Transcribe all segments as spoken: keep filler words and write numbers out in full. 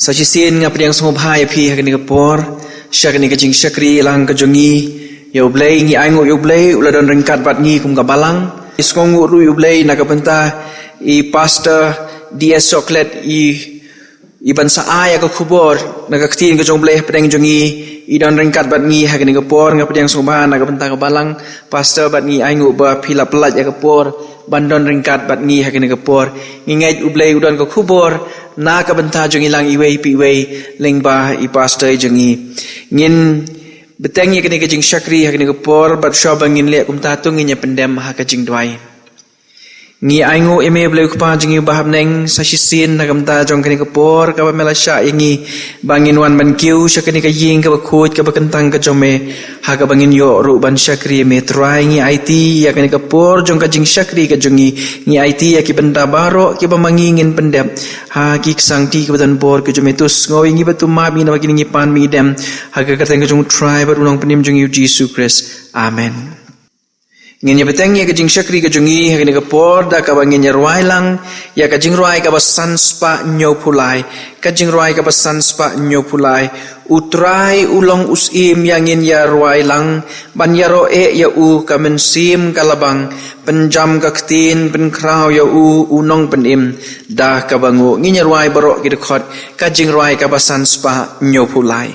Sa shisien nga pdiang sngewbha ïa phi ha kane ka por, sha kane ka jingshakri lang ka jong ngi. Ïa U Blei, ngi ainguh ïa U Blei u la don ryngkat bad ngi kum ka balang. Ngi sngewnguh ruh ïa U Blei na ka bynta i Pastor D S Chocolate, i, i ban sa ai ïa ka khubor na ka ktien ka jong U Blei hapdeng jong ngi, i don ryngkat bad ngi ha kane ka por. Nga pdiang sngewbha na ka bynta ka balang, Pastor, bad ngi ainguh ba phi la pynlait ïa ka por ban don ryngkat bad ngi ha kane ka por. Ngi ngeit U Blei u don ka khubor na ka bynta jong ngi lang iwei pa iwei, lyngba i Pastor jong ngi. Ngin bteng ïa kane ka jingshakri ha kane ka por, bad shuwa ba ngin leh kumta, to ngin ïa pyndem ha ka jingduwai. Ngi ainguh ïa me, Blei U Kpa jong ngi uba ha bneng, sa shisien na ka bynta jong kane ka por kaba me la shah ïa ngi ba ngin wan ban kiew sha kane ka ïing kaba khuid kaba kyntang ka jong me, ha kaba ngin ïoh ruh ban shakri ïa me. Trai, ngi aiti ïa kane ka por jong ka jingshakri ka jong ngi. Ngi aiti ïa ki bynta baroh kiba ma ngi ngin pyndep ha ki ksangti kiba don bor ki jong me. To sngew ïa ngi bad to map ïa ngi namar kine ngi pan bad ngi dem, ha ka kyrteng ka jong U Trai bad U Nongpynim jong ngi U Jisu Khrist. Amen. Ngin ïa bteng ïa ka jingshakri ka jong ngi ha kane ka por da kaba ngin ïa rwai lang ïa ka jingrwai kaba san spah hynñiewphew lai. Ka jingrwai kaba san spah hynñiewphew lai. U Trai u long u syiem ïa ngin ïa rwai lang, ban ïaroh eh ïa u ka mynsiem ka la bang, pynjam ka ktien, pynkhraw ïa u, U Nongpynim, da kaba nguh. Ngin ïa rwai baroh ki dkhot ka jingrwai kaba san spah hynñiewphew lai.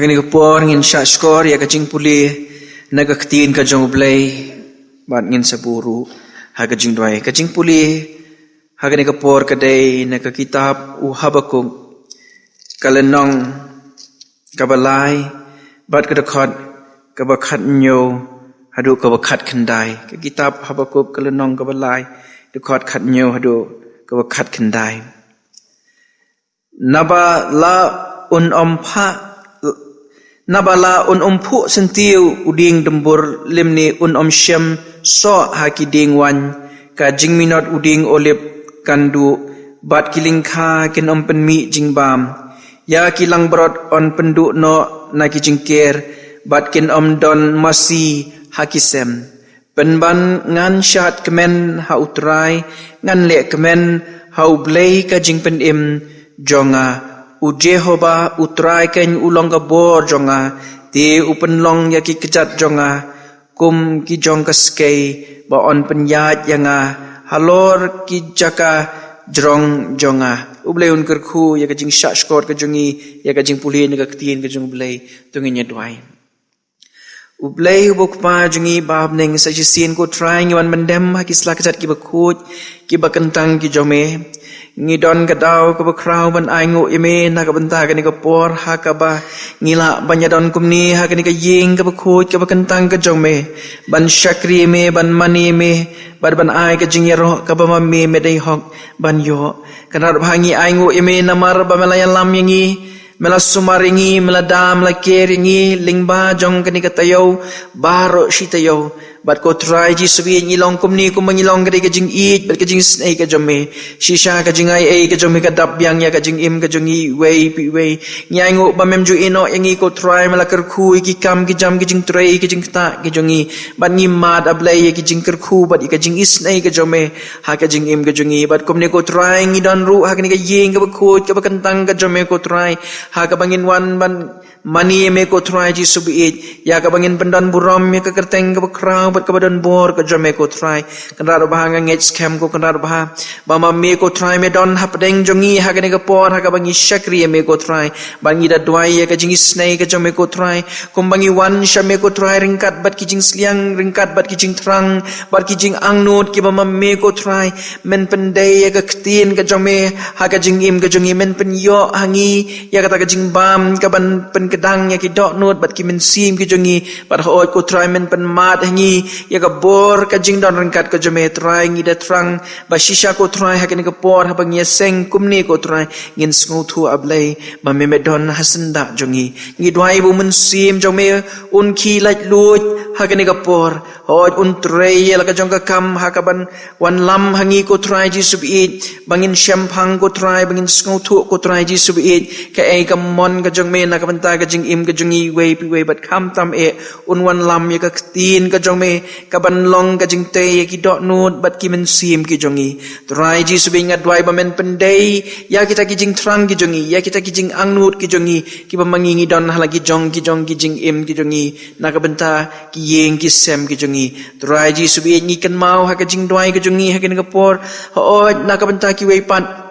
Kane ka por ngin shah shkor ïa ka jingpule na ka ktien ka jong U Blei. Bad ngin sa buh ruh ha ka jingduwai. Ka jingpule ha kane ka por ka dei na ka kitab u Habakuk, ka lynnong kaba lai, bad ka dkhot kaba khathynñiew haduh kaba khatkhyndai. Ka kitab Habakuk, ka lynnong kaba lai, dkhot khathynñiew haduh kaba khatkhyndai. Naba la un ym pha, naba la un ym phuh syntiew u dieng dymbur, lymne un ym shem soh ha ki dieng waiñ. Ka jingminot u dieng olib kan duh, bad ki lyngkha kin ym pynmih jingbam. Ïa ki langbrot yn pynduh noh na ki jingker, bad kin ym don masi ha ki sem. Pynban ngan shad kmen ha U Trai, ngan leh kmen ha U Blei ka jingpynim jong nga. U Jehobah U Trai keiñ u long ka bor jong nga, te u pynlong ïa ki kjat jong nga kum ki jong ka skei, ba yn pynïaid ïa nga halor ki jaka jrong jong nga. U Blei un kyrkhu ïa ka jingshah shkor ka jong ngi ïa ka jingpule na ka ktien ka jong U Blei. To ngin ïa duwai. U Blei uba U Kpa jong ngi ba ha bneng, sa shisien ko Trai ngi wan ban dem ha ki sla kjat kiba khuid kiba kyntang ki jong me. Ngi don ka daw kaba khraw ban ainguh ïa me na ka bynta kane ka por ha kaba ngi lah ban ïa don kumne ha kane ka ïing kaba khuid kaba kyntang ka jong me, ban shakri ïa me, ban mane ïa me, bad ban ai ka jingïaroh kaba ma me me dei hok ban ïoh. Kynrad ba ha ngi ainguh ïa me namar ba me la ïalam ïa ngi, me la sumar ïa ngi, me la da, me la ker ïa ngi lyngba jong kane ka taïew baroh shi taïew. Bad ko Trai Jisu baieit, ngi long kumne kumba ngi long ka dei ka jingïeit bad ka jingisynei ka jong me. Shisha ka jingaiei ka jong me ka dap biang ïa ka jingim ka jong ngi iwei pa iwei. Ngi ainguh ba mem ju ïehnoh ïa ngi ko Trai, me la kyrkhu ïa ki kam ki jam, ki jingtrei, ki jingktah ki jong ngi. Bad ngi mad, A Blei, ïa ki jingkyrkhu bad ïa ka jingisynei ka jong me ha ka jingim ka jong ngi. Bad kumne ko Trai ngi don ruh ha kane ka ïing kaba khuid kaba kyntang ka jong me ko Trai, ha kaba ngin wan ban mane ïa me ko Trai Jisu baieit, ïa kaba ngin pyndon burom ïa ka kyrteng kaba khraw bad kaba don bor ka jong me ko Trai. Kynrad ba ha nga ngeit skhem ko Kynrad ba ha, ba ma me ko Trai me don hapdeng jong ngi ha kane ka por ha kaba ngi shakri ïa me ko Trai. Bad ngi da duwai ïa ka jingisynei ka jong me ko Trai, kumba ngi wan sha me ko Trai ryngkat bad ki jingsliang, ryngkat bad ki jingthrang, bad ki jingangnud kiba ma me ko Trai men pyndei ïa ka ktien ka jong me ha ka jingim ka jong ngi, men pynïoh ha ngi ïa kata ka jingbam kaban pynkdang ïa ki dohnud bad ki mynsiem ki jong ngi. Bad hooid ko Trai men pynmad ha ngi ïa ka bor ka jingdon ryngkat ka jong me. Trai ngi da thrang ba shisha ko Trai ha kane ka por haba ngi ïaseng kumne ko Trai, ngin sngewthuh A Blei ba me me don ha syndah jong ngi. Ngi duwai ba u Mynsiem jong me un khie laitluid ha kane ka por. Hooid un trei ïa la ka jong ka kam ha kaban wanlam ha ngi ko Trai Jisu baieit, ba ngin shemphang ko Trai, ba ngin sngewthuh ko Trai Jisu baieit kaei ka mon ka jong me na ka bynta ka jingim ka jong ngi iwei pa iwei. Bad khamtam eh un wanlam ïa ka ktien ka jong me kaban long ka jingtei ïa ki dohnud bad ki mynsiem ki jong ngi. Trai Jisu baieit, nga duwai ba men pyndei ïa kita ki jingthrang ki jong ngi, ïa kita ki jingangnud ki jong ngi, kiba ma ngi ngi don ha la ki jong ki jong ki jingim ki jong ngi, na ka bynta ki ïing ki sem ki jong ngi. Trai Jisu baieit, ngi kynmaw ha ka jingduwai ka jong ngi ha kane ka por, hooid na ka bynta kiwei pat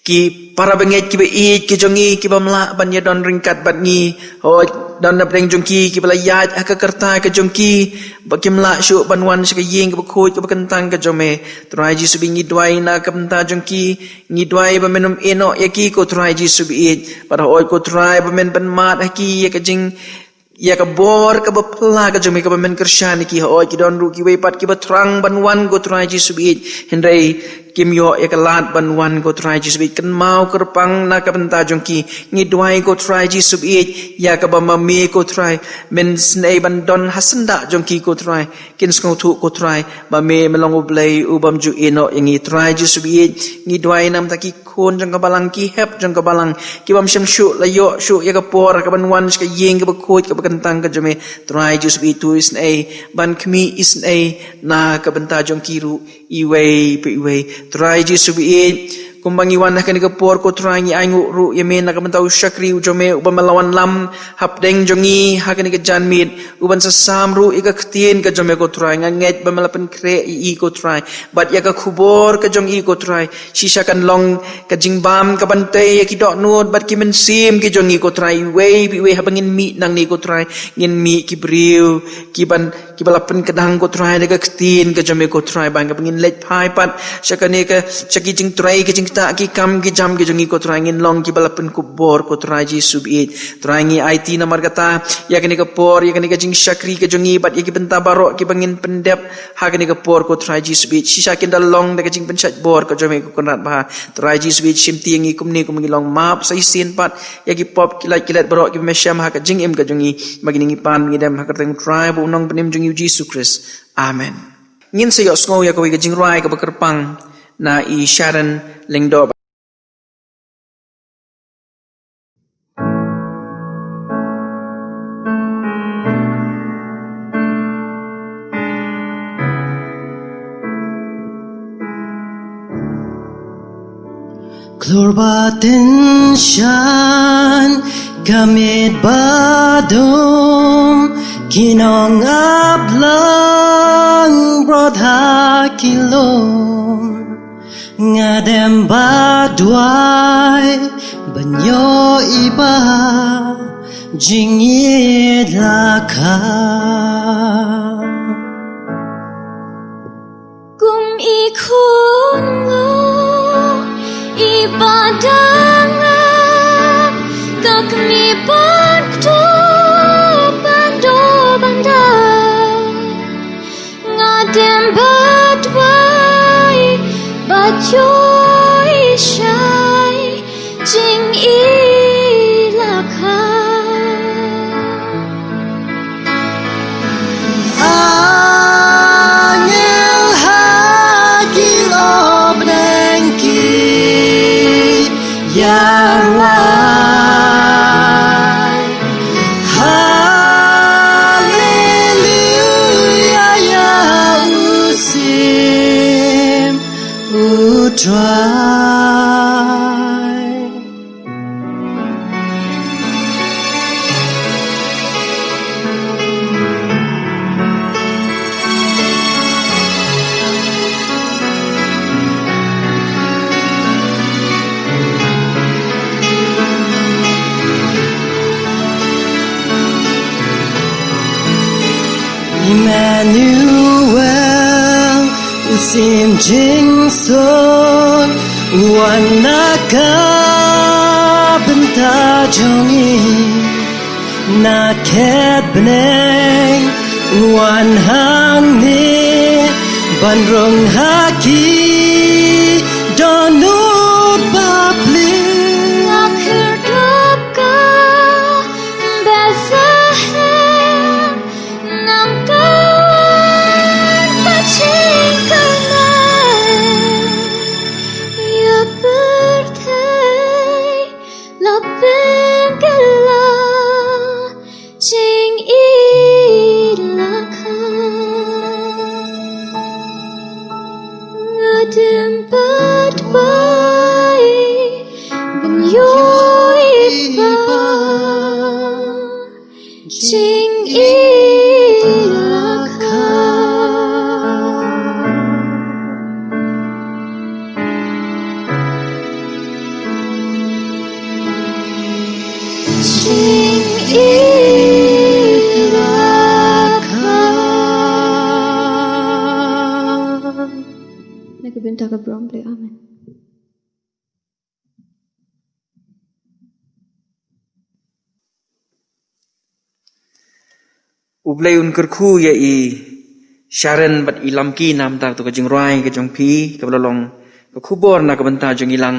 ki para bangeit kiba ïeit ki jong ngi, kiba ym lah ban ïadon ryngkat bad ngi. Hooid don hapdeng jong ki kiba la ïaid ha ka kyrta ka jong ki, ba kim lah shuh ban wan sha ka ïing kaba khuid kaba kyntang ka jong me. Trai Jisu baieit, ngi duwai na ka bynta jong ki, ngi duwai ba men ym ïehnoh ïa ki ko Trai Jisu baieit. Bad hooid ko Trai ba men pynmad ha ki ïa ka jing, ïa ka bor kaba phylla ka jong me kaba men kyrshan ïa ki. Hooid ki don ruh kiwei pat kiba thrang ban wan ko Trai Jisu baieit, hynrei kim ïoh ïa ka lad ban wan ko Trai Jisu baieit. Kynmaw kyrpang na ka bynta jong ki. Ngi duwai ko Trai Jisu baieit, ïa kaba ma me ko Trai men snei ban don ha syndah jong ki ko Trai, kin sngewthuh ko Trai ba me me long U Blei u bym ju ïehnoh ïa ngi. Trai Jisu baieit, ngi duwai na ka bynta ki khun jong ka balang, ki hep jong ka balang, ki bym shym shuh la ïoh shuh ïa ka por kaban wan sha ka ïing kaba khuid kaba kyntang ka jong me. Trai Jisu baieit, to isynei, ban khmih isynei na ka bynta jong ki ruh iwei pa iwei. Trai Jisu baieit, Kumba ngi wan ha kane ka por, ko Trai, ngi ainguh ruh ïa me na ka bynta u shakri u jong me uba me la wanlam hapdeng jong ngi ha kane ka janmiet, uban sa sam ruh ïa ka ktien ka jong me, ko Trai. Nga ngeit ba me la pynkhreh ïa i, ko Trai, bad ïa ka khubor ka jong i, ko Trai, shisha kan long ka jingbam ka ban tei ïa ki dohnud bad ki mynsiem ki jong ngi, ko Trai. Iwei pa iwei haba ngin mih nangne, ko Trai, ngin mih ki briew ki ban, kiba la pynkdang, ko Trai, da ka ktien ka jong me, ko Trai, ban kaba ngin leit phai pat sha kane ka, sha ki jingtrei, ki jingktah, ki kam ki jam ki jong ngi, ko Trai, ngin long kiba la pynkup bor, ko Trai Jisu baieit. Trai, ngi aiti namar kata ïa kane ka por, ïa kane ka jingshakri ka jong ngi bad ïa ki bynta baroh kiba ngin pyndep ha kane ka por, ko Trai Jisu baieit. Shisha kin da long da ka jingpynshait bor ka jong me, ko Kynrad Bha. Trai Jisu baieit, shim ti ïa ngi kumne kumba ngi long, map sa shisien pat ïa ki pop, ki lait ki let baroh kiba me shem ha ka jingim ka jong ngi. Ba kine ngi pan ngi dem ha ka kyrteng u Trai bad u Nongpynim jong ngi, u Jisu Khrist. Amen. Ngin sa ïohsngew ïa kawei ka jingrwai kaba kyrpang na i Sharon Lyngdoh. Klur ba tyngshaiñ ka miet ba dum, ki nongap lang brodha ki lum. Nga dem ba duwai ban ïohi ba jingïeit la kha. Kum i khun nga, i ba dang nga, ka kmie ban kto ban do ban da. Nga dem ba duwai ba ïohi shai jingïeit la kha. Angel ha ki lobneng ki ïarwai. Haleluya, ïa u Syiem u Trai. Emmanuel, u Syiem jingsuk, u wan na ka bynta jong ngi. Na khet bneng u wan hangne ban rung ha ki dohnud bapli. Nga kyrdup ka Bethlehem, nangta ka jingkyrmen ïa pyrthei la pynkylla jingïeit la kha. Nga dem ba duwai ban ïohi ba jingïeit la kha. Jingïeit la kha. Na ka bynta ka burom Blei. Amen. U Blei un kyrkhu ïa i Sharon bad i Lamki namar kata ka jingrwai ka jong phi, kaba la long ka khubor na ka bynta jong ngi lang.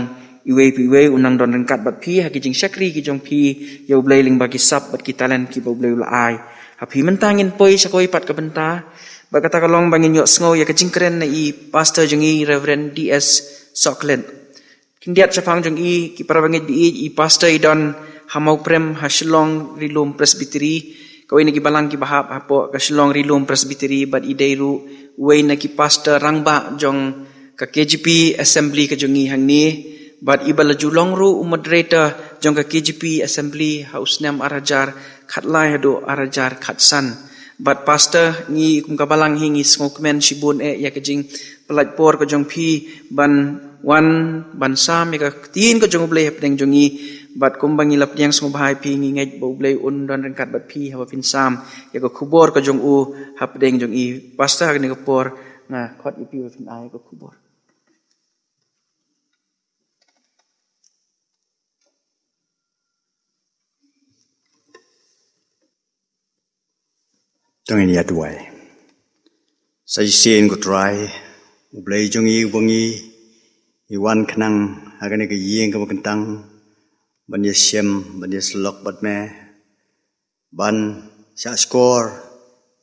Iwei pa iwei un nang don ryngkat bad phi ha ki jingshakri ki jong phi ïa U Blei lyngba ki sap bad ki talent kiba U Blei u la ai ha phi. Mynta ngin poi sha kawei pat ka bynta, bad kata ka long ba ngin ïohsngew ïa ka jingkren na i pastor jong ngi, Reverend D S Soklet. Khyndiat shaphang jong i, ki para bangeit baieit, i pastor i don ha Mawprem ha Shillong Rilum Presbytery, kawei na ki balang kiba hap hapoh ka Shillong Rilum Presbytery, bad i dei ruh uwei na ki pastor rangbah jong ka K J P Assembly ka jong ngi hangne. Bad i ba la ju long ruh u moderator jong ka K J P Assembly ha u snem ar hajar khatlai haduh ar hajar khatsan. Bad pastor, ngi kum ka balang hi ngi sngewkmen shibun eh ïa ka jingpynlait por ka jong phi ban wan ban sam ïa ka ktien ka jong U Blei hapdeng jong ngi. Bad kumba ngi la pdiang sngewbha ïa phi, ngi ngeit ba U Blei un don ryngkat bad phi haba phin sam ïa ka khubor ka jong u hapdeng jong i. Pastor, ha kane ka por nga khot ïa phi ba phin ai ïa ka khubor. To ngin ïa duwai. Sa shisien, ko Trai, U Blei jong ngi uba ngi ïa wan khnang ha kane ka ïing kaba kyntang ban ïashem, ban ïasyllok bad me, ban shahshkor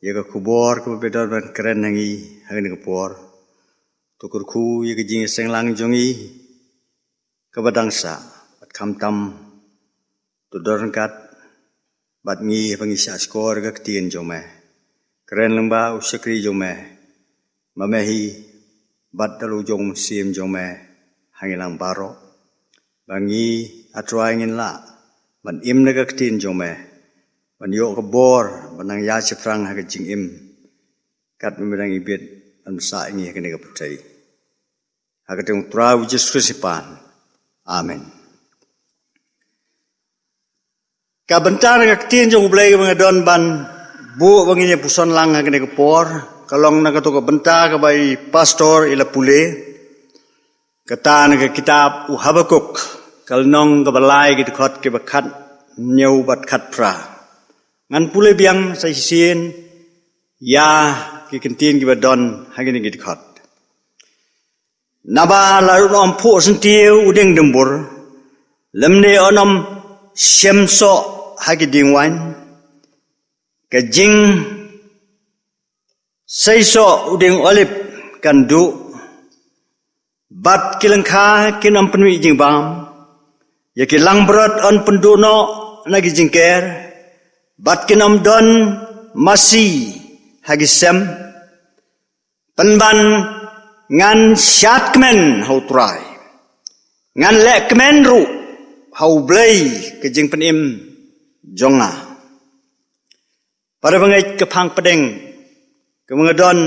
ïa ka khubor kaba phi don ban kren ha ngi ha kane ka por. To kyrkhu ïa ka jingïaseng lang jong ngi kaba dang sah, bad khamtam to don ryngkat bad ngi haba ngi shahshkor ïa ka ktien jong me. Kren lyngba u shakri jong me, ma me hi bad da la u jong u Mynsiem jong me ha ngi lang baroh. Ba ngi, A Trai, ngin lah ban im na ka ktien jong me, ban ïoh ka bor ban nang ïaid shaphrang ha ka jingim, katba me dang ibit ban bsa ïa ngi ha kane ka pyrthei. Ha ka kyrteng U Trai U Jisu Khrist ngi pan. Amen. Ka bynta na ka ktien jong U Blei kaba nga don ban buh ba ngin ïa puson lang ha kane ka por, ka long na kato ka bynta kaba i pastor i la pule. Kata na ka kitab u Habakuk, ka lynnong kaba lai, ki dkhot kiba khathynñiew bad khatphra. Ngan pule biang sa shisien ïa ki kyntien kiba don ha kine ki dkhot. Naba lada un ym phuh syntiew u dieng dumbur, lymne un ym shem soh ha ki dieng waiñ, ka jingsei soh u dieng olib kan duh, bad ki lyngkha kin ym pynmih jingbam, ïa ki langbrot yn pynduh noh na ki jingker, bad kin ym don masi ha ki sem. Pynban ngan shad kmen ha U Trai, ngan leh kmen ruh ha U Blei ka jingpynim jong nga. Para bangeit, ka phang pdeng kaba nga don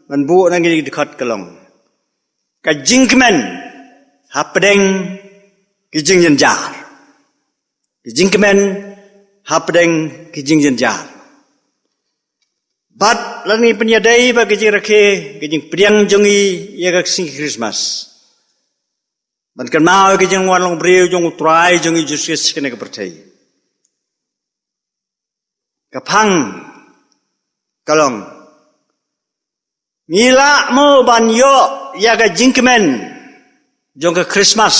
ban buh na kine ki dkhot ka long ka jingkmen hapdeng ki jingjynjar. Ka jingkmen hapdeng ki jingjynjar. Bad lada ngi pynïadei bad ka jingrakhe, ka jingpdiang jong ngi ïa ka sngi Christmas, ban kynmaw ïa ka jingwan long briew jong U Trai jong ngi Jisu Khrist ha kane ka pyrthei, ka phang ka long, ngi lah mo ban ïoh ïa ka jingkmen jong ka Christmas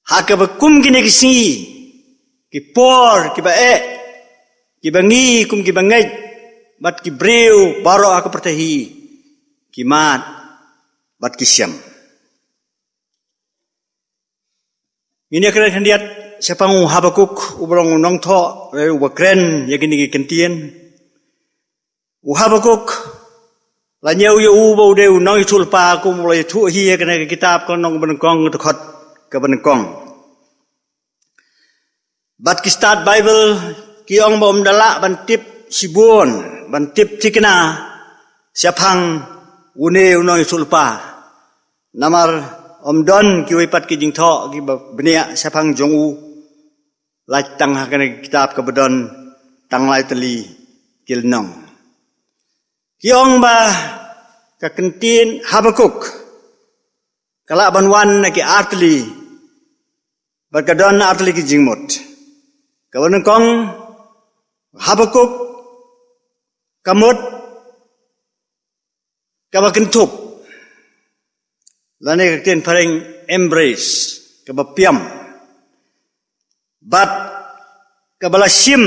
ha kaba kum kine ki sngi, ki por kiba eh, kiba ngi kum ki bangeit bad ki briew baroh ha ka pyrthei hi ki mad bad ki shem? Ngin ïa kren khyndiat shaphang u Habakuk, uba long u nongthoh, eh, uba kren ïa kine ki kyntien. U Habakuk, la ñiew ïa u ba u dei u nongïathuhlypa, kum ba la ïathuh hi ha kane ka kitab ka lynnong kaba nyngkong, ka dkhot kaba nyngkong. Bad ki stad Baibl ki ong ba um da lah ban tip shibun, ban tip thikna shaphang une u nongïathuhlypa. Namar ym don kiwei pat ki jingthoh kiba bniah shaphang jong u, lait tang ha kane ka kitab kaba don tang lai tylli ki lynnong. Ki ong ba ka kyntien Habakuk ka lah ban wan na ki ar tylli, bad ka don ar tylli ki jingmut. Kaba nyngkong, Habakuk ka mut kaba kynthup, lane ka ktien phareng embrace, kaba piam. Bad kaba la shim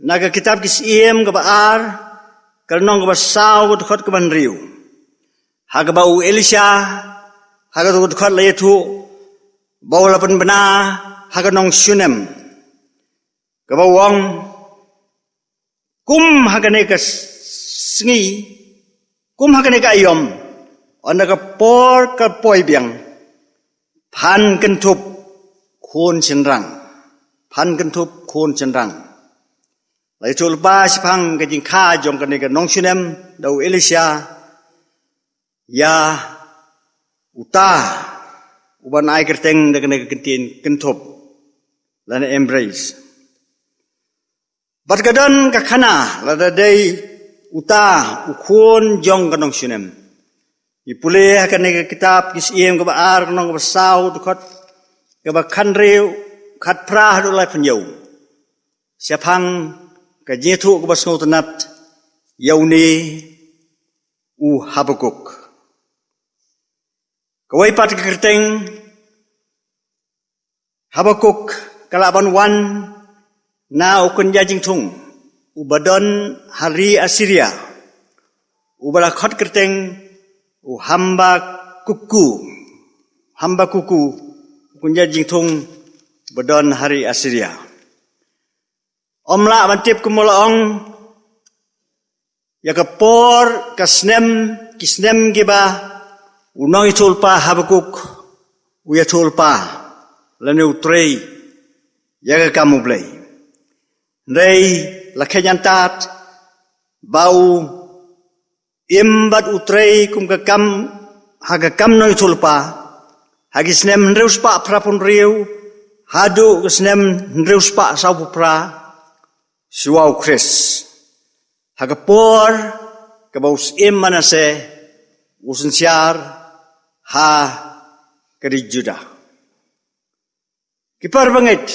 na ka kitab Ki Syiem kaba ar, ka lynnong kaba saw, ka dkhot kaba hynriew, ha kaba u Elisha ha kato ka dkhot la ïathuh ba u la pynbna ha ka nong Shunem, kaba u ong, kum ha kane ka sngi, kum ha kane ka aïom, ynda ka por ka poi biang, Phan kynthup khun shynrang. Phan kynthup khun shynrang. La ïathuh lypa shaphang ka jingkha jong kane ka nongshun em da u Elisha ïa uta uban ai kyrteng da kane ka kyntien kynthup, lane embrace. Bad ka don ka khana lada dei uta u khun jong ka nongshun em. Ngi pule ha kane ka kitab Ki Syiem kaba ar, ka lynnong kaba saw, dkhot kaba khathynriew, khatphra haduh laiphew hynñiew. Shaphang ka jingïathuh kaba sngewtynnat ïa une u Habakuk. Kawei pat ka kyrteng Habakuk ka lah ban wan na u kynja jingthung uba don ha ri Assyria, uba la khot kyrteng u Hambakuk. Hambakuk, u kynja jingthung uba don ha ri Assyria. Ym lah ban tip kumno la ong ïa ka por, ka snem, ki snem kiba u nongïathuhlypa Habakuk u ïathuhlypa lane u trei ïa ka kam U Blei. Hynrei la kheiñ antad ba u im bad u trei kum ka kam, ha ka kam nongïathuhlypa ha ki snem hynriew spah phraphew hynriew haduh ka snem hynriew spah sawphew phra shuwa u Khrist, ha ka por kaba u syiem Manasseh u synshar ha ka ri Judah. Ki para bangeit,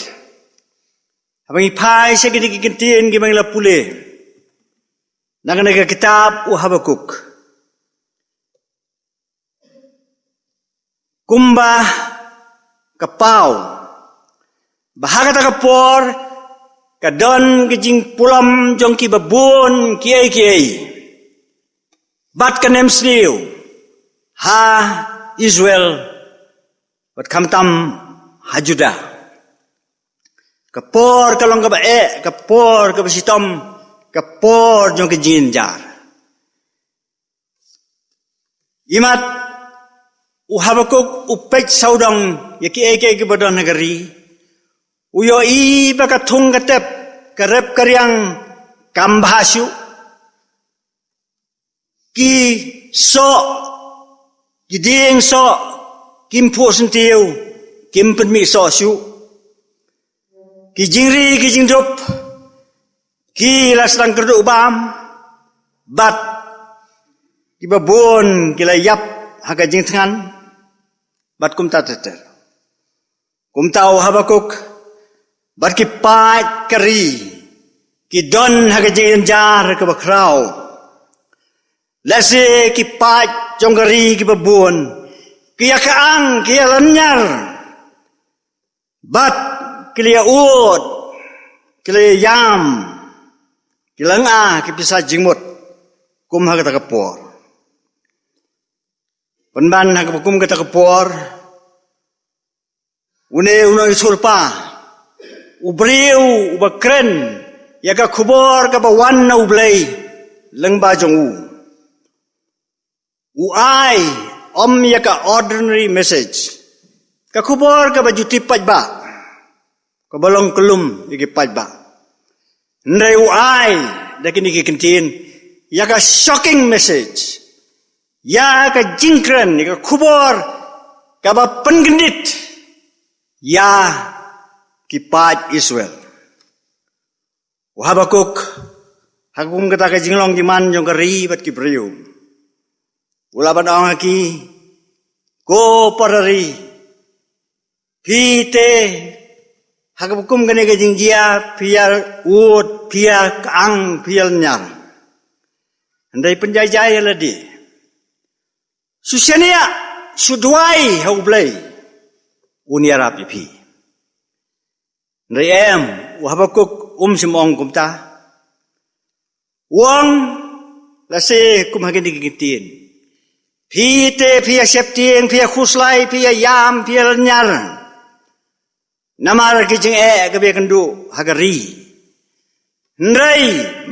haba ngi phai sha kine ki kyntien kiba ngi la pule na kane ka kitab u Habakuk, kumba ka paw ba ha kata ka por ka don ka jingpulom jong kiba bun kiei kiei bad ka nemsniew ha Israel bad khamtam ha Judah. Ka por ka long kaba eh, ka por kaba shitom, ka por jong ka jingjynjar. Imat u Habakuk u peit sawdong ïa kiei kiei kiba don ha ka ri, u ïohi ba ka thung ka tep, ka rep ka riang kam bha shuh. Ki soh, ki dieng soh kim phuh syntiew, kim pynmih soh shuh. Ki jingri, ki jingdup ki la sdang kyrduh bam, bad kiba bun ki la ïap ha ka jingthngan, bad kumta ter ter. Kumta u Habakuk bad ki paid ka ri ki don ha ka jingjynjar kaba khraw. Lehse ki paid jong ka ri kiba bun ki ïa kyang, ki ïa lynñiar, bad ki la ïa ud, ki la ïa ïam, ki la nga ki pisa jingmut kum ha kata ka por. Pynban ha kaba kum kata ka por, une u nongïathuhlypa, u briew uba kren ïa ka khubor kaba wan na U Blei lyngba jong u, u ai ym ïa ka ordinary message, ka khubor kaba ju tip paidbah, kaba long kyllum ïa ki paidbah. Hynrei u ai da kine ki kyntien ïa ka shocking message, ïa ka jingkren, ïa ka khubor kaba pynkyndit ïa ki paid Israel. U Habakuk, ha kum kata ka jinglong jingman jong ka ri bad ki briew, u lah ban ong ha ki, ko para ri, phi te ha kaba kum kane ka jingjia phi ïa ud, phi ïa kyang, phi ïa lynñiar. Hynrei pynjai jai ïa lade, shu shaniah, shu duwai ha U Blei, un ïarap ïa phi. Hynrei em, u Habakuk um shym ong kumta. U ong lehse kum ha kine ki kyntien, phi te phi ïa sheptieng, phi ïa khuslai, phi ïa ïam, phi ïa lynñiar namar ki jingeh kaba ïakynduh ha ka ri. Hynrei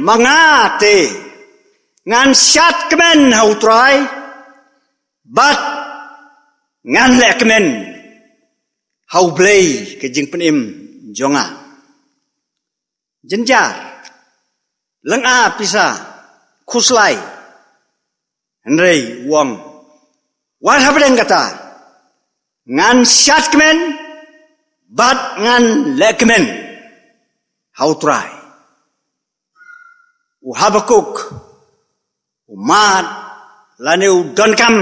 ma nga te, ngan shad kmen ha U Trai bad ngan leh kmen ha U Blei ka jingpynim jong nga. Jynjar, lynga pisa, khuslai. Hynrei u ong, wat hapdeng kata, ngan shad kmen bad ngan leh kmen ha U Trai. U Habakuk u mad lane u donkam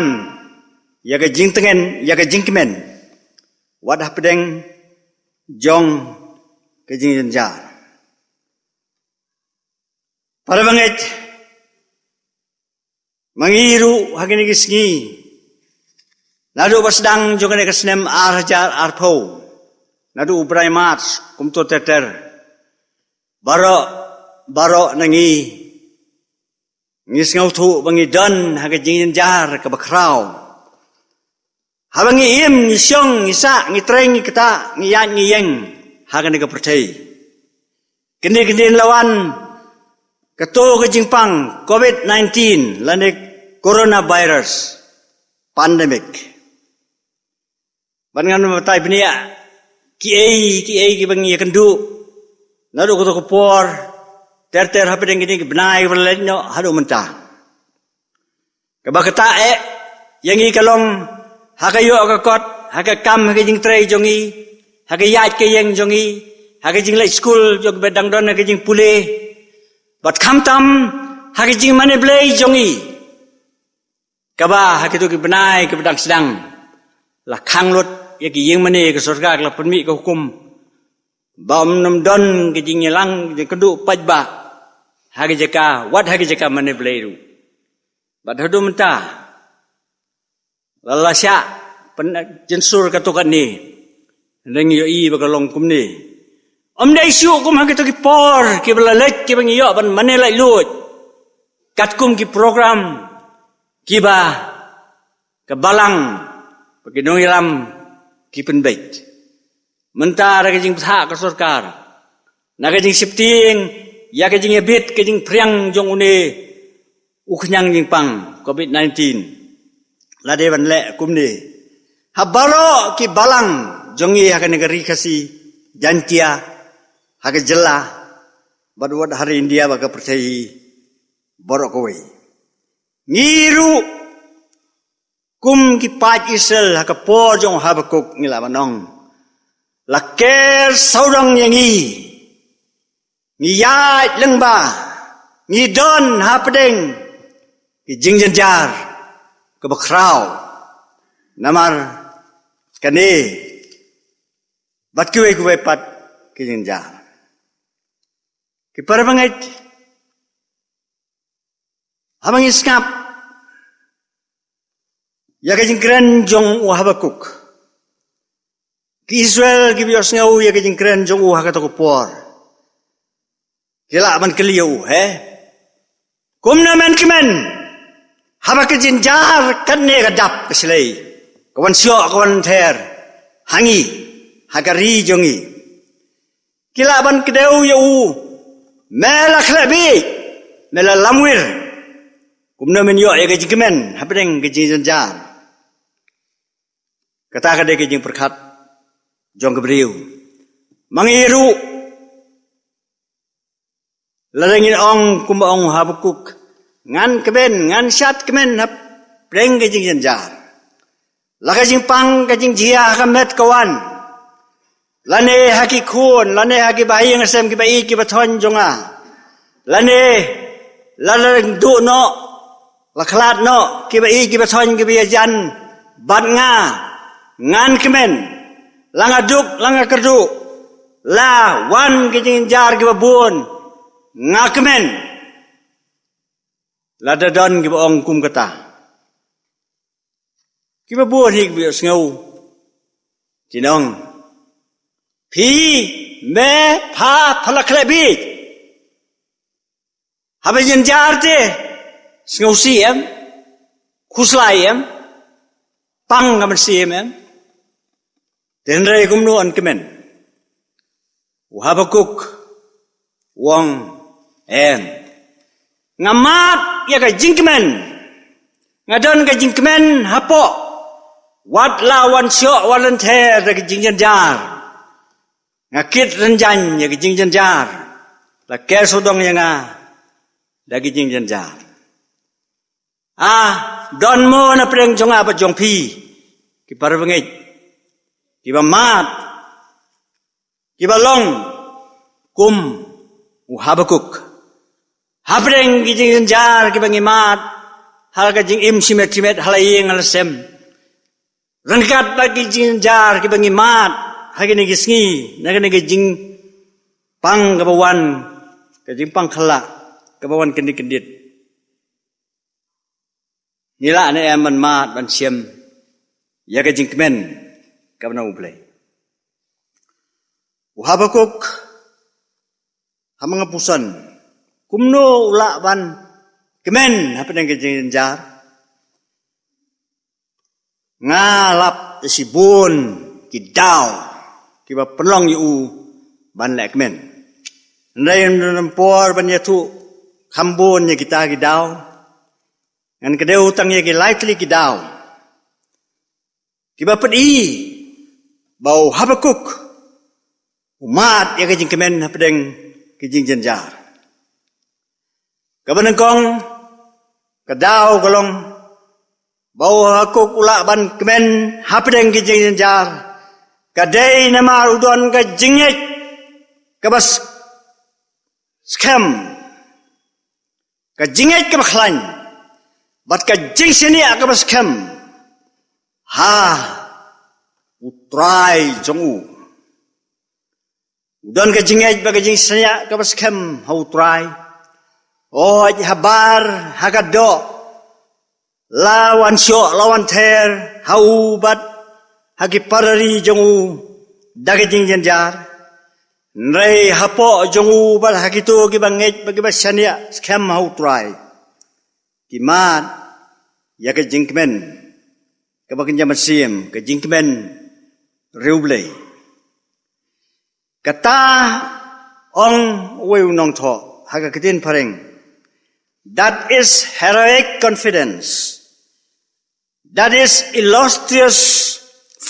ïa ka jingtngen, ïa ka jingkmen, wat hapdeng jong ka jingjynjar. Para bangeit, ma ngi ruh ha kine ki sngi, naduh ba sdang jong kane ka snem ar hajar arphew, naduh u bnai March kumto ter ter, baroh, baroh na ngi, ngi sngewthuh ba ngi don ha ka jingjynjar kaba khraw. Haba ngi im, ngi shong, ngi sah, ngi trei, ngi ktah, ngi ïaid, ngi ïeng ha kane ka pyrthei, kine ki dien la wan kato ka jingpang covid nineteen lane coronavirus pandemic. Ban ngan batai bniah kiei kiei kiba ngi ïakynduh naduh kato ka por ter ter hapdeng kine ki bnai ba la leit noh haduh mynta. Kaba ktah eh ïa ngi ka long ha ka ïoh ka kot, ha ka kam, ha ka jingtrei jong ngi, ha ka ïaid ka ïeng jong ngi, ha ka jingleit skul jong ngi, ba dang don ha ka jingpule, bad khamtam ha ka jingmane Blei jong ngi, kaba ha kito ki bnai kiba dang sdang la khang lut ïa ki ïing mane, ka sorkar ka la pynmih ka hukum ba ym don ka jingïalang, jingkynduh paidbah ha ka jaka, wat ha ka jaka mane Blei ruh. Bad haduh mynta la la shah pynjynsur kato katne. Hynrei ngi ïohi ba ka long kumne. Ym dei shuh kum ha kito ki por kiba la leit, kiba ngi ïoh ban mane laitluid katkum ki program kiba ka balang bad ki nongïalam ki pynbeit. Mynta da ka jingbthah ka sorkar, na ka jingsheptieng ïa ka jingïabit, ka jingphriang jong une u khñiang jingpang covid nineteen, la dei ban leh kumne ha baroh ki balang jong ngi ha kane ka Ri Khasi Jaiñtia, ha ka jylla bad wat ha ri India bad ka pyrthei baroh kawei. Ngi ruh kum ki paid Israel ha ka por jong u Habakuk ngi lah ban ong, la ker sawdong ïa ngi. Ngi ïaid lyngba, ngi don hapdeng ki jingjynjar kaba khraw. Namar kane bad kiwei kiwei pat ki jingjynjar. Ki para bangeit, haba ngi sngap ïa ka jingkren jong u Habakuk, ki Israel kiba ïohsngew ïa ka jingkren jong u ha kato ka por ki lah ban kylli ïa u, he, kumno men kmen haba ka jingjynjar katne ka dap ka shlei, ka wan shoh, ka wan ther ha ngi, ha ka ri jong ngi. Ki lah ban kdew ïa u, me la khleh bieit, me la lamwir. Kumno men ïoh ïa ka jingkmen hapdeng ka jingjynjar? Kata ka dei ka jingpyrkhat jong ka briew. Ma ngi ruh, lada ngin ong kumba ong u Habakuk, ngan kmen, ngan shad kmen hapdeng ka jingjynjar, la ka jingpang ka jingjia ha ka met ka wan, lane ha ki khun, lane ha ki bahaïing hasem, ki ba-ïeit ki bathoiñ jong nga, lane la la duh noh, la khlad noh ki ba-ïeit ki bathoiñ ki ba ïajan bad nga, ngan kmen. La nga duk, la nga kyrduh, la wan ki jingjynjar kiba bun, nga kmen. Lada don kiba ong kum kata, kiba bun hi kiba ïohsngew kin ong, phi, me, pha, pha la khleh bieit. Haba jynjar te sngewsih em, khuslai em, pang ka mynsiem em. Te hynrei kumno yn kmen? U Habakuk u ong, em, nga mad ïa ka jingkmen, nga don ka jingkmen hapoh Wat la wan shoh wan lynter da ki jingjynjar. Nga kit rynjang ïa ki jingjynjar. La ker sawdong ïa nga da ki jingjynjar. Ah, don mo na pdeng jong nga bad jong phi, ki para bangeit, kiba mad, kiba long kum u Habakuk. Hapdeng ki jingjynjar kiba ngi mad ha ka jingim shimet shimet, ha la ïing ha la sem, ryngkat bad ki jingjynjar kiba ngi mad ha kine ki sngi, na kane ka jingpang kaba wan, ka jingpang khyllah kaba wan kyndit kyndit, ngi lah ne em ban mad ban shem ïa ka jingkmen kaba na U Blei? U Habakuk, ha ma nga puson, kumno u lah ban kmen hapdeng ka jingjynjar? Nga lap ïa shibun ki daw kiba pynlong ïa u ban leh kmen. Hynrei ym don por ban ïathuh kham bun ïa kita ki daw. Ngan kdew tang ïa ki lai tylli ki daw kiba pyni ba u Habakuk u mad ïa ka jingkmen hapdeng ki jingjynjar. Kaba nyngkong, ka daw ka long ba u Habakuk u lah ban kmen hapdeng ki jingjynjar, ka dei namar u don ka jingngeit kaba s-, skhem, ka jingngeit kaba khlaiñ, bad ka jingshaniah kaba skhem ha U Trai jong u. U don ka jingngeit bad ka jingshaniah kaba skhem ha U Trai. Hooid, habar ha ka doh la wan shoh la wan ther ha u bad ha ki para ri jong u da ka jingjynjar. Hynrei hapoh jong u bad ha kito kiba ngeit bad kiba shaniah skhem ha U Trai, ki mad ïa ka jingkmen kaba kynja mynsiem, ka jingkmen riewblei. Kata, ong uwei u nongthoh ha ka ktien phareng, that is heroic confidence, that is illustrious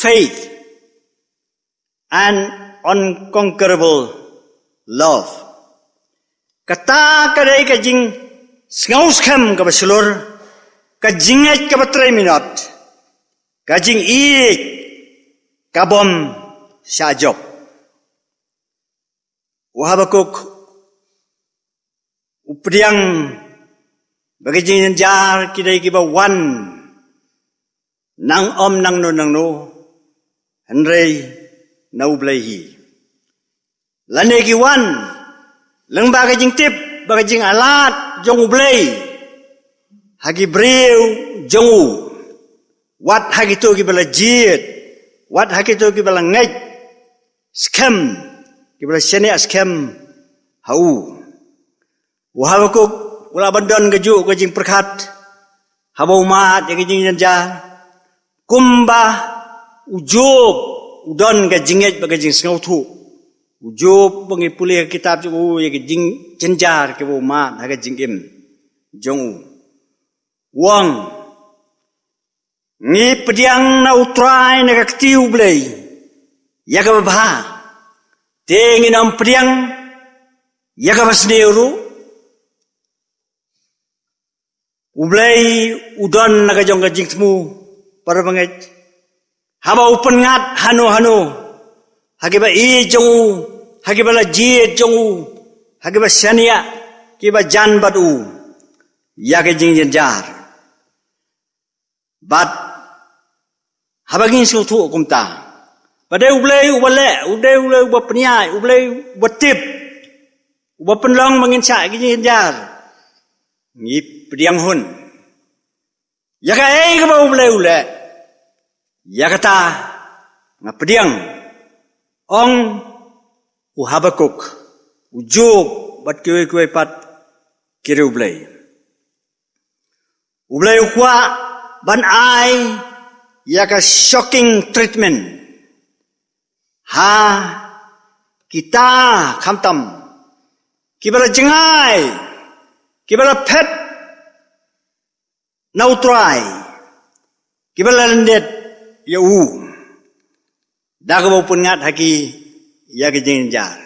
faith and unconquerable love. Kata ka dei ka jingsngew skhem kaba shlur, ka jingngeit kaba trei minot, ka jingïeit kabym shah jop. U Habakuk u pdiang ba ki jingjynjar ki dei kiba wan nang ym nangno nangno, hynrei na U Blei hi. Lane ki wan lyngba ka jingtip bad ka jingalad jong U Blei ha ki briew jong u, wat ha kito kiba la jied, wat ha kito kiba la ngeit skhem, kiba la shaniah skhem ha u. U Habakuk u lah ban don kajuh ka jingpyrkhat haba u mad ïa ka jingjynjar, kumba u Job u don ka jingngeit bad ka jingsngewthuh. U Job, ba ngi pule ha ka kitab jong u ïa ka jingjynjar kaba u mad ha ka jingim jong u, u ong, ngi pdiang na U Trai, na ka kti U Blei, ïa kaba bha, te ngin ym pdiang ïa kaba sniew ruh? U Blei u don la ka jong ka jingthmu, para bangeit, haba u pynngat hano hano ha kiba ïeit jong u, ha kiba la jied jong u, ha kiba shaniah, kiba jan bad u ïa ka jingjynjar. Bad haba ngin sngewthuh kumta ba dei U Blei uba leh, U Blei, U Blei uba pynïaid, U Blei uba tip, uba pynlong ba ngin shah ïa ka jingjynjar, ngi pdiang hun ïa kaei kaba U Blei u leh. Ïa kata nga pdiang, ong u Habakuk, u Job bad kiwei kiwei pat ki riewblei. U Blei u kwah ban ai ïa ka shocking treatment ha kita khamtam kiba la jngai, kiba la phet na U Trai, kiba la lyndet ïa u da kaba u pynngat ha ki ïa ki jingjynjar.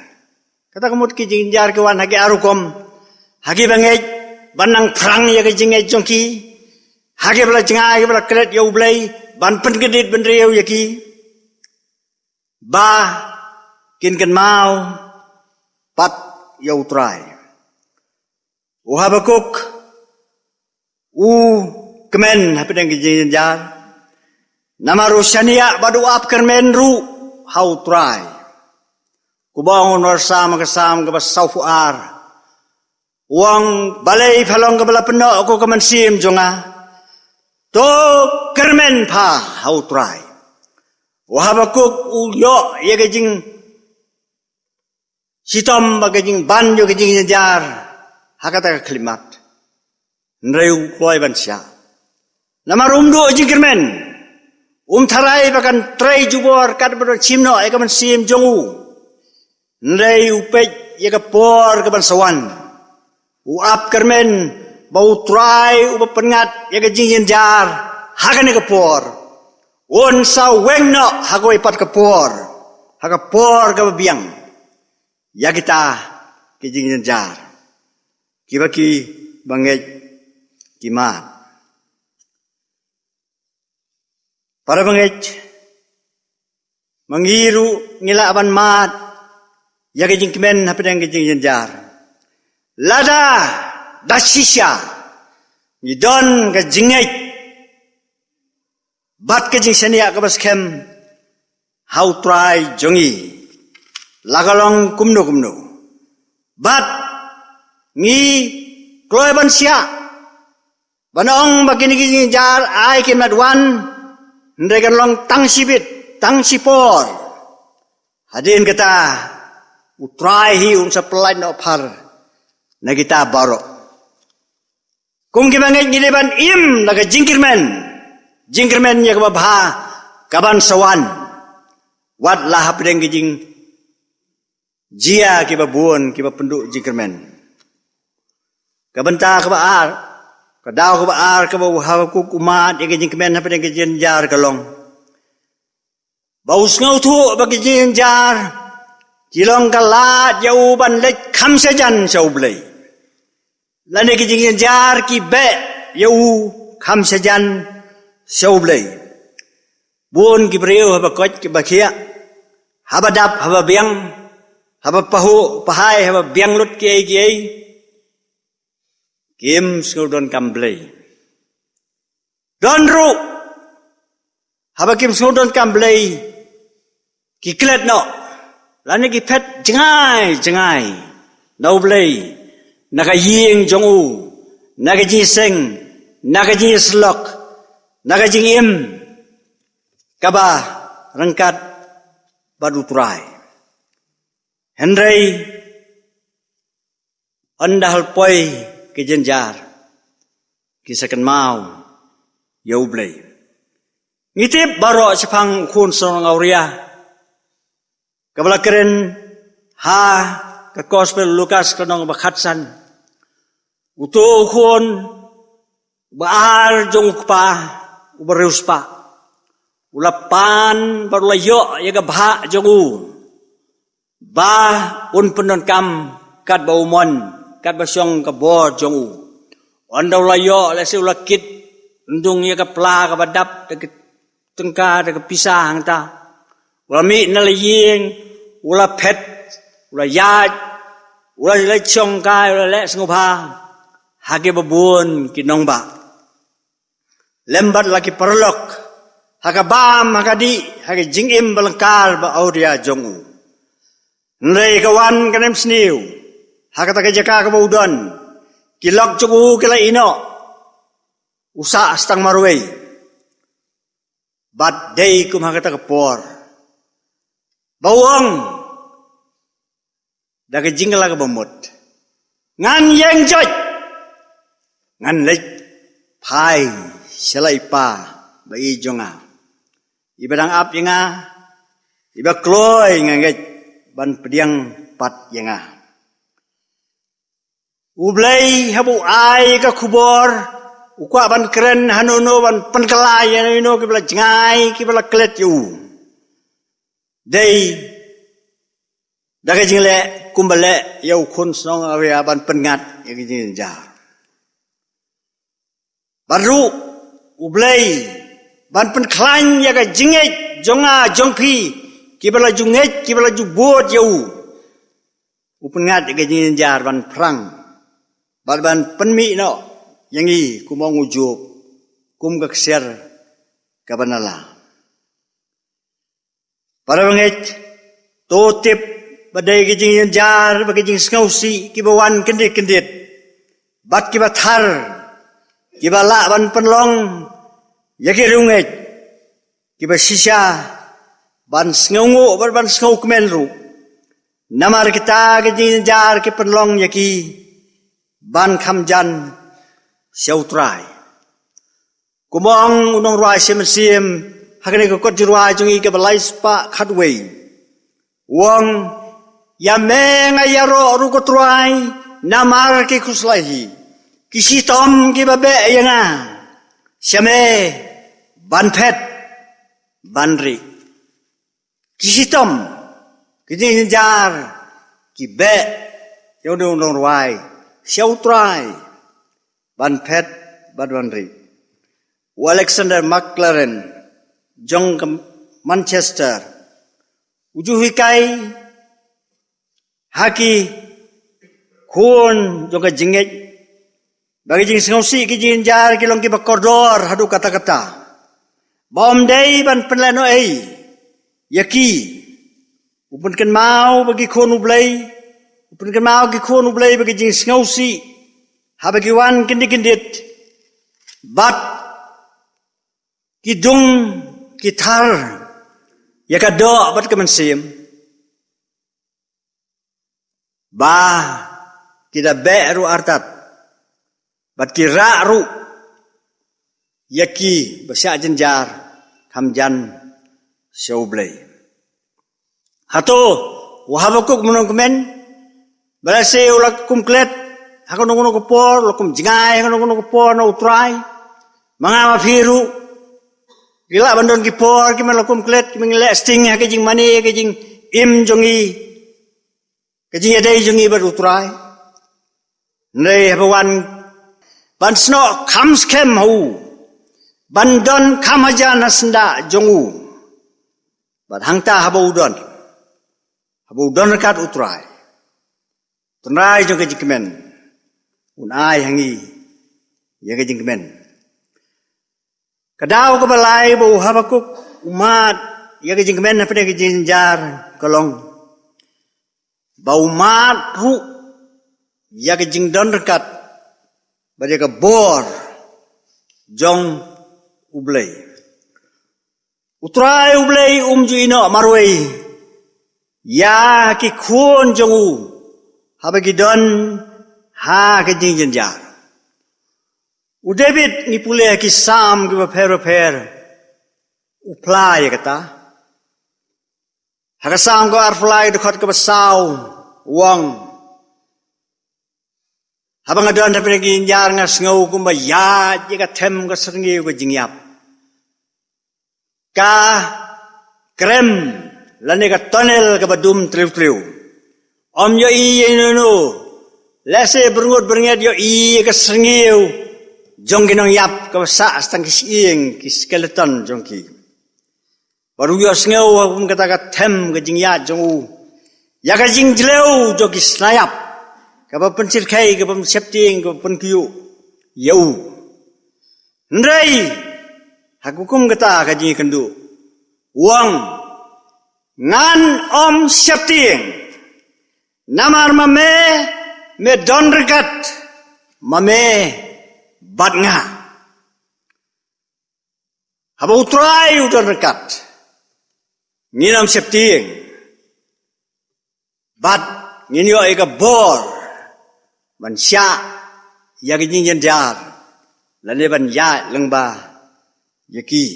Kata ka mut ki jingjynjar ki wan ha ki ar rukom, ha ki bangeit ban nang phrang ïa ki jingngeit jong ki, ha ki ba la jngai, ki ba la klet ïa U Blei, ban pynkyndiat bynriew ïa ki, ba kin kynmaw pat ïa U Trai. U Habakuk u kmen hapdeng ki jingjynjar, namar u shaniah bad u ap kyrmen ruh ha U Trai. Kumba ong u nongsam ha ka Salm kaba sawphew ar, u ong, balei pha long kaba la pynnoh ko ka mynsiem jong nga? To kyrmen pha ha U Trai. U Habakuk u ïoh ïa ka jing shitom bad ka jingban jong ka jingjynjar ha kata ka khyllipmat. Hynrei u kloi ban shah, namar um duh jingkyrmen. Um tharai ba kan trei jubor katba don shim noh ïa ka mynsiem jong u. Hynrei u peit ïa ka por kaban sa wan. U ap kyrmen ba U Trai uba pynngat ïa ka jingjynjar ha kane ka por, un sa weng noh ha kawei pat ka por, ha ka por kaba biang, ïa kita ki jingjynjar kiba ki bangeit ki mad. Para bangeit, ma ngi ruh ngi lah ban mad ïa ka jingkmen hapdeng ka jingjynjar. Lada da shisha ngi don ka jingngeit bad ka jingshaniah kaba skhem ha U Trai jong ngi, la ka long kumno kumno, bad ngi kloi ban shah ban ong ba kine ki jingjynjar ai kin ym wan, hynrei kan long tang shibit, tang shipor. Hadien kata, U Trai hi un sa pyllait noh phar na kita baroh. Kum ki bangeit ngi dei ban im la ka jingkyrmen, jingkyrmen ïa kaba bha kaban sa wan, wat la hapdeng ki jingjia kiba bun kiba pynduh jingkyrmen. Ka bynta kaba ar, ka daw kaba ar kaba u Habakuk u mad ïa ka jingkmen hapdeng ka jingjynjar ka long ba u sngewthuh ba ki jingjynjar ki long ka lad ïa u ban leit kham shajan sha U Blei, lane ki jingjynjar ki beh ïa u kham shajan sha U Blei. Bun ki briew haba koit kiba khiah, haba dap haba biang, haba pahuh pahai, haba biang lut kiei kiei, kim sngewdonkam Blei. Don ruh haba kim sngewdonkam Blei, ki klet noh, lane ki phet jngai jngai na U Blei, na ka ïing jong u, na ka jingseng, na ka jingïasyllok, na ka jingim kaba ryngkat bad U Trai. Hynrei ynda halpoi ki jynjar, ki sa kynmaw ïa U Blei. Ngi tip baroh shaphang u khun shnong Awria, kaba la kren ha ka Gospel Lukas ka lynnong ba khatsan. Uto u khun ba ar jong u kpa uba riewspah, u la pan bad u la ïoh ïa ka bhah jong u, ba un pyndonkam katba u mon, katba shong ka bor jong u. Ynda u la ïoh, lehse u la kit, ym dung ïa ka pla kaba dap da ka tyngka, da ka pisa hangta. U la mih na la ïing, u la phet, u la ïaid, u la leit shongkai, u la leh sngewbha ha kiba bun ki nongbah, lem bad la ki paralok, ha ka bam ha ka dih, ha ka jingim ba lyngkar ba awria jong u. Hynrei ka wan ka nemsniew ha kata ka jaka kaba u don, ki lok jong u ki la ïeh noh, u sah tang marwei. Bad dei kum ha kata ka por ba u ong da ka jingkylla kaba mut, ngan ïeng joit, ngan leit phai sha la i Pa ba i jong nga, iba dang ap ïa nga, iba kloi nga ngeit ban pdiang pat ïa nga. U Blei haba u ai ka khubor u kwah ban kren hano no ban pynkylla ïa ino kiba la jngai, kiba la klet ïa u. Dei da ka jingleh kumba leh ïa u khun shnong Aria ban pynngat ïa ka jingjynjar. Bad ruh U Blei ban pynkhlaiñ ïa ka jingngeit jong nga jong phi, kiba la ju ngeit, kiba la ju bud ïa u. U pynngat ïa ka jingjynjar ban phrang bad ban pynmih noh ïa ngi kum ong u Job, kum ka ksiar kaba na la. Para bangeit, to tip ba dei ka jingjynjar bad ka jingsngewsih kiba wan kyndit kyndit bad kiba thar, kiba lah ban pynlong ïa ki riewngeit kiba shisha ban sngewnguh bad ban sngewkmen ruh. Namar kita ki jingjynjar ki pynlong ïa ki ban kham jan sha U Trai. Kumba ong u nongrwai Shem Shem ha kane ka kot jingrwai jong ngi kaba lai spah khatwei, u ong, ïa me nga ïaroh ruh ko Trai namar ki khuslai hi. Ki shitom kiba beh ïa nga sha me ban phet ban rieh. Ki shitom, ki jingjynjar ki beh ïa u nongrwai sha U Trai ban phet bad ban rieh. U Alexander McLaren jong ka Manchester u ju hikai ha ki khun jong ka jingngeit ba ki jingsngewsih, ki jingjynjar ki long kiba kordor haduh katta katta, ba ym dei ban pynlehnoh ei ïa ki. U pynkynmaw ba ki khun U Blei, u pynkynmaw ki khun U Blei ba ki jingsngewsih haba ki wan kyndit kyndit bad ki dung ki thar ïa ka doh bad ka mynsiem, ba ki da beh ruh artat bad ki rah ruh ïa ki ba shah jynjar kham jan sha U Blei. Hato u Habakuk u nongkmen ba lehse u la kum klet ha kano kano ka por, la kum jngai ha kano kano ka por na U Trai? Ma nga ma phi ruh ngi lah ban don ki por kiba la kum klet, kiba ngi leh sting ha ka jingmane, ha ka jingim jong ngi, ka jingïadei jong ngi bad U Trai. Hynrei haba wan ban snoh kham skhem ha u, ban don kham hajan ha syndah jong u, bad hangta haba u don, haba u don ryngkat U Trai, Trai jong ka jingkmen un ai ha ngi ïa ka jingkmen. Ka daw kaba lai ba u Habakuk u mad ïa ka jingkmen hapdeng ka jingjynjar ka long ba u mad ruh ïa ka jingdon ryngkat bad ïa ka bor jong U Blei. U Trai U Blei um ju ïehnoh marwei ïa ki khun jong u haba ki don ha ka jingjynjar. U David, ngi pule ha ki Salm kiba pher bapher, u phla ïa kata. Ha ka Salm kaba arphew lai, dkhot kaba saw, u ong, haba nga don hapdeng ka jynjar nga sngew kumba ïaid ïa ka them ka syrngiew ka jingïap. Ka krem lane ka tunnel kaba dum tliw tliw. Ym ïohi ïa uno uno. Lehse byrngut byrnget ïohi ïa ka syrngiew jong ki nongïap kaba sah tang ki shyieng, ki skeleton jong ki. Bad u ïohsngew ha kum kata ka them ka jingïaid jong u ïa ka jingjlew jong ki sla ïap, kaba pynshyrkhei, kaba pynsheptieng, kaba pynkyiuh ïa u. Hynrei ha kum kata ka jingïakynduh, u ong, ngan ym sheptieng, namar ma me, me don ryngkat ma me bad nga. Haba U Trai u don ryngkat, ngin ym sheptieng. Bad ngin ïoh ïa ka bor ban shah ïa ka jingjynjar lane ban ïaid lyngba ïa ki.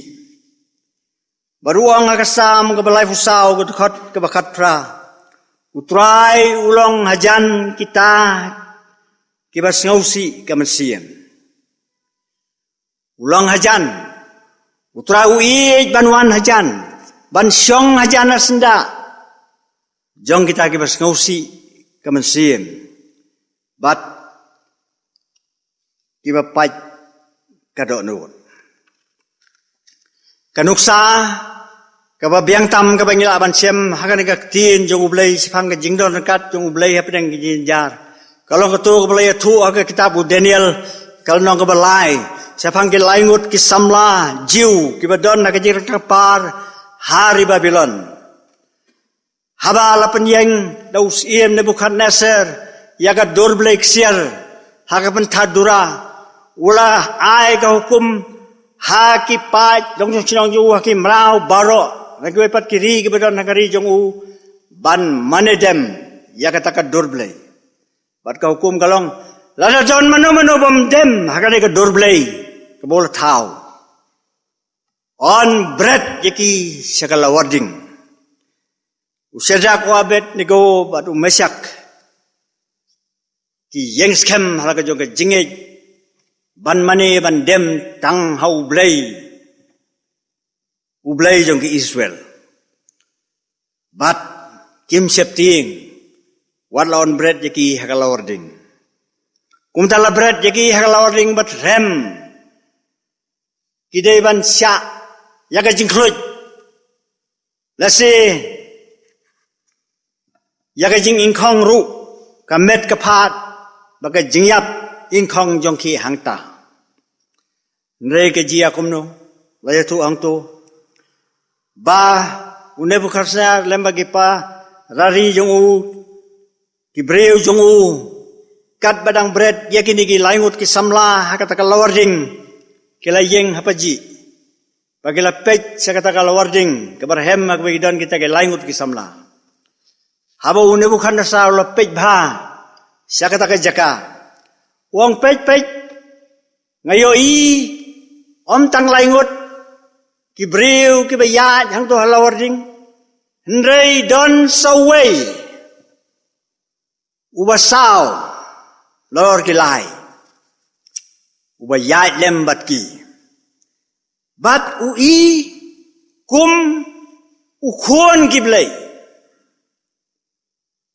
Bad u ong ha ka Salm kaba laiphew saw, ka dkhot kaba khatphra, U Trai u long hajan kita kiba sngewsih ka mynsiem. U long hajan. U Trai u ïeit ban wan hajan, ban shong hajan ha syndah jong kita kiba sngewsih ka mynsiem bad kiba pait ka dohnud. Ka nuksa kaba biang tam kaba ngi lah ban shem ha kane ka ktien jong U Blei shaphang ka jingdon ryngkat jong U Blei hapdeng ka jingjynjar ka long kato kaba la ïathuh ha ka kitab u Daniel, ka lynnong kaba lai, shaphang ki lai ngut ki samla Jiw kiba don ha ka jingryngkang par ha ri Babilon. Haba la pynïeng da u syiem Nebukhadnessar ïa ka dur blei ksiar ha ka pynthadura, u la ai ka hukum ha ki paid long jong shnong jong u, ha ki mraw baroh na kiwei pat ki ri kiba don ha ka ri jong u ban mane dem ïa kata ka dur blei. Bad ka hukum ka long, lada don mano mano bym dem ha kane ka dur blei kaba u la thaw, yn bret ïa ki sha ka lawar ding. U Shadrak, u Abednego bad u Meshak ki ïeng skhem ha la ka jong ka jingngeit ban mane ban dem tang ha U Blei, U Blei jong ki Israel. Bad kim sheptieng, wat la yn bret ïa ki ha ka lawar ding. Kumta la bret ïa ki ha ka lawar ding bad rhem ki dei ban shah ïa ka jingkhluit, lehse ïa ka jingingkhong ruh, ka met ka phad bad ka jingïap ingkhong jong ki hangta. Hynrei ka jia kumno? La ïathuh hangto ba u Nebukhadnessar lem bad ki para ri jong u, ki briew jong u, katba dang bret ïa kine ki lai ngut ki samla ha kata ka lawar ding, ki la ïeng ha pajih bad ki la peit sha kata ka lawar ding kaba rhem ha kaba ki don kita ki lai ngut ki samla. Haba u Nebukhadnessar u la peit bha sha kata ka jaka, u ong, peit, peit, nga ïohi ym tang lai ngut ki briew kiba ïaid hangto ha lawar ding, hynrei don sa uwei uba saw halor ki lai, uba ïaid lem bad ki. Bad u i kum u khun ki blei.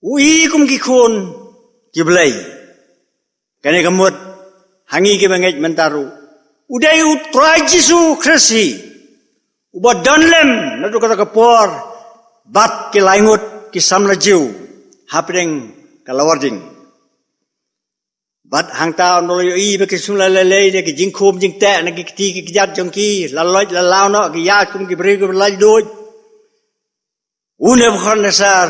U i kum ki khun ki blei. Kane ka mut ha ngi kiba ngeit mynta ruh, u dei u Trai Jisu Khrist hi uba don lem naduh kata ka por bad ki lai ngut ki samla Jiw hapdeng ka lawar ding. Bad hangta un ïohi ba ki sum la lei lei da ki jingkhum jingteh na ki kti ki kjat jong ki, la loit la law noh, ki ïaid kum ki briew kiba laitluid. U Nebukhadnessar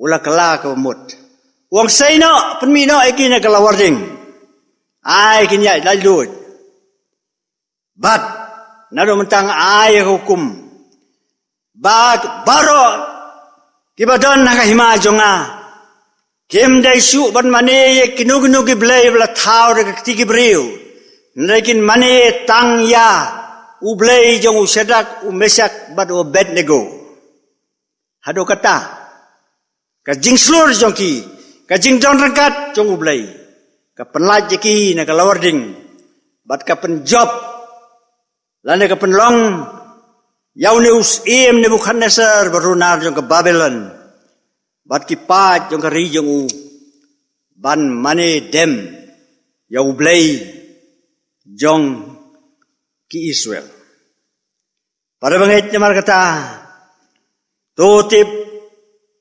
u la kylla ka mut, u ong, sei noh, pynmih noh ïa ki na ka lawar ding, ai kin ïaid laitluid. Bad naduh mynta nga ai ïa ka hukum ba baroh kiba don ha ka hima jong nga kim dei shuh ban mane ïa kino kino ki blei ba la thaw da ka kti ki briew, hynrei kin mane tang ïa U Blei jong u Shadrak, u Meshak bad u Abednego. Haduh katta ka jingshlur jong ki, ka jingdon ryngkat jong U Blei, ka pynlait ïa ki na ka lawar ding, bad ka pynjop lane ka pynlong ïa une u syiem Nebukhadnessar ba runar jong ka Babilon bad ki paid jong ka ri jong u ban mane dem ïa U Blei jong ki Israel. Para bangeit, namar kata, to tip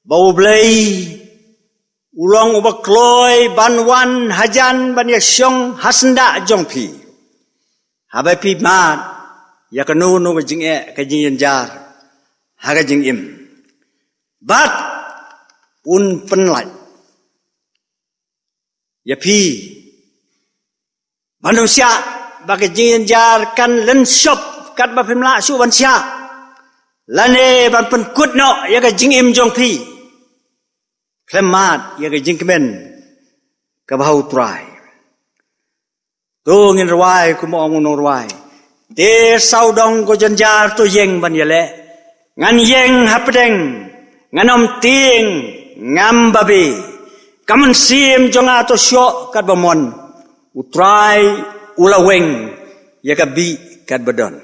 ba U Blei u long uba kloi ban wan hajan ban ïashong ha syndah jong phi, haba phi mad ïa kano kano ka jingeh, ka jingjynjar ha ka jingim. Bad un pynlait ïa phi ban ym shah ba ka jingjynjar kan lynshop katba phim lah shuh ban shah, lane ban pynkut noh ïa ka jingim jong phi khlem mad ïa ka jingkmen kaba ha U Trai. To ngin rwai kum u ong u nongrwai: Te sawdong ko jynjar, to ïeng ban ïaleh. Ngan ïeng hapdeng, ngan ym tieng, ngam babe. Ka mynsiem jong nga to shoh katba mon. U Trai u la weng. ïa ka bih kat ba don.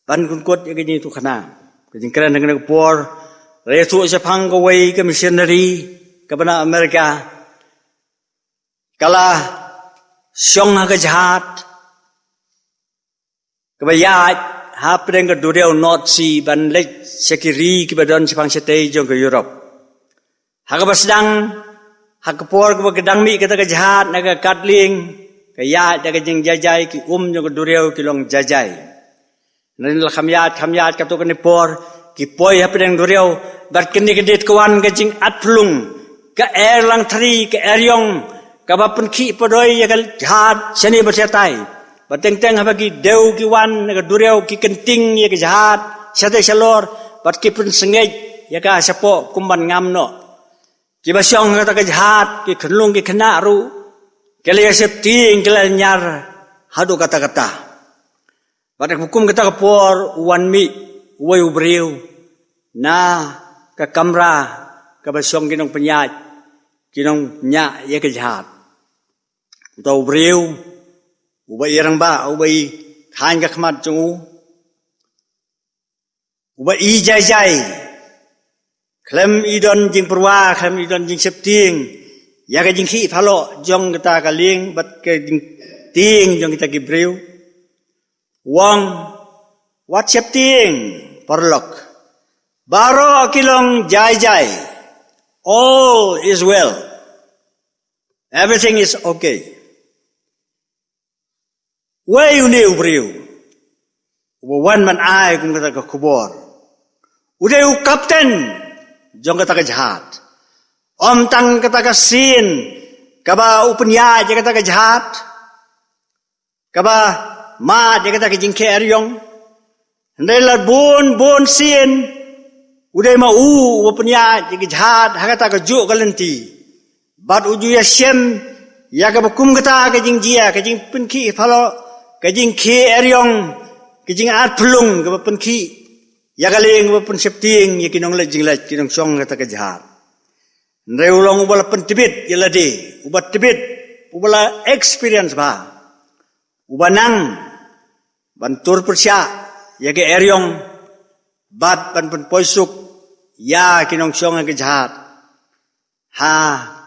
Ban kynthup ïa ka jingïathuhkhana, ka jingkren ha kane ka por, la ïathuh shaphang kawei ka missionary kaba na America, ka la shong ha ka jahaj kaba ïaid hapdeng ka duriaw North Sea ban leit sha ki ri kiba don shaphang shatei jong ka Europe. Ha kaba sdang, ha ka por kaba ka dang mih kata ka jahaj na ka katlieng, ka ïaid da ka jingjaijai, ki um jong ka duriaw ki long jaijai. Hynrei la kham ïaid, kham ïaid katto katne por, ki poi hapdeng duriaw, bad kane ka dei ka wan ka jingat phyllung, ka er langthari, ka er ïong, kaba pynkhih pynroi ïa ka jahaj shane bad shatai. Bad teng teng haba ki diew ki wan na ka duriaw, ki kynting ïa ka jahaj shatei shalor, bad ki pynsngewbha ïa ka shapoh kum ban ngam noh. Kiba shong ha kata ka jahaj, ki khyllung ki khynnah ruh, ki la ïa sheptieng, ki la ïa ñiar haduh katta katta. Bad ha kum kata ka por, u wan mih uwei u briew na ka kamra kaba shong ki nongpynïaid, ki nongñiah ïa ka jahaj. Uta u briew, uba i rangbah, uba i khaiñ ka khmat jong u, uba i jaijai, khlem i don jingpyrwa, khlem i don jingsheptieng ïa ka jingkhih phylla jong kata ka lieng bad ka jingtieng jong kita ki briew. U ong, wat sheptieng, paralok. Baroh ki long jaijai. All is well. Everything is okay. Uei une u briew uba wan ban ai kum kata ka khubor? U dei u kapten jong kata ka jahaj. Ym tang kata ka sien kaba u pynïaid ïa kata ka jahaj, kaba mad ïa kata ka jingkhih er ïong. Hynrei la bun bun sien, u dei ma u uba pynïaid ïa ka jahaj ha kata ka juk ka lynti. Bad u ju ïashem ïa kaba kum kata ka jingjia, ka jingpynkhih phylla, ka jingkhih er ïong, ka jingat phyllung kaba pynkhih ïa ka lieng, kaba pynsheptieng ïa ki nongleit jingleit, ki nongshong kata ka jahaj. Hynrei u long uba la pyntbit ïa lade, uba tbit, uba la experience bha, uba nang ban tur pyrshah ïa ka er ïong bad ban pynpoi suk ïa ki nongshong ïa ka jahaj ha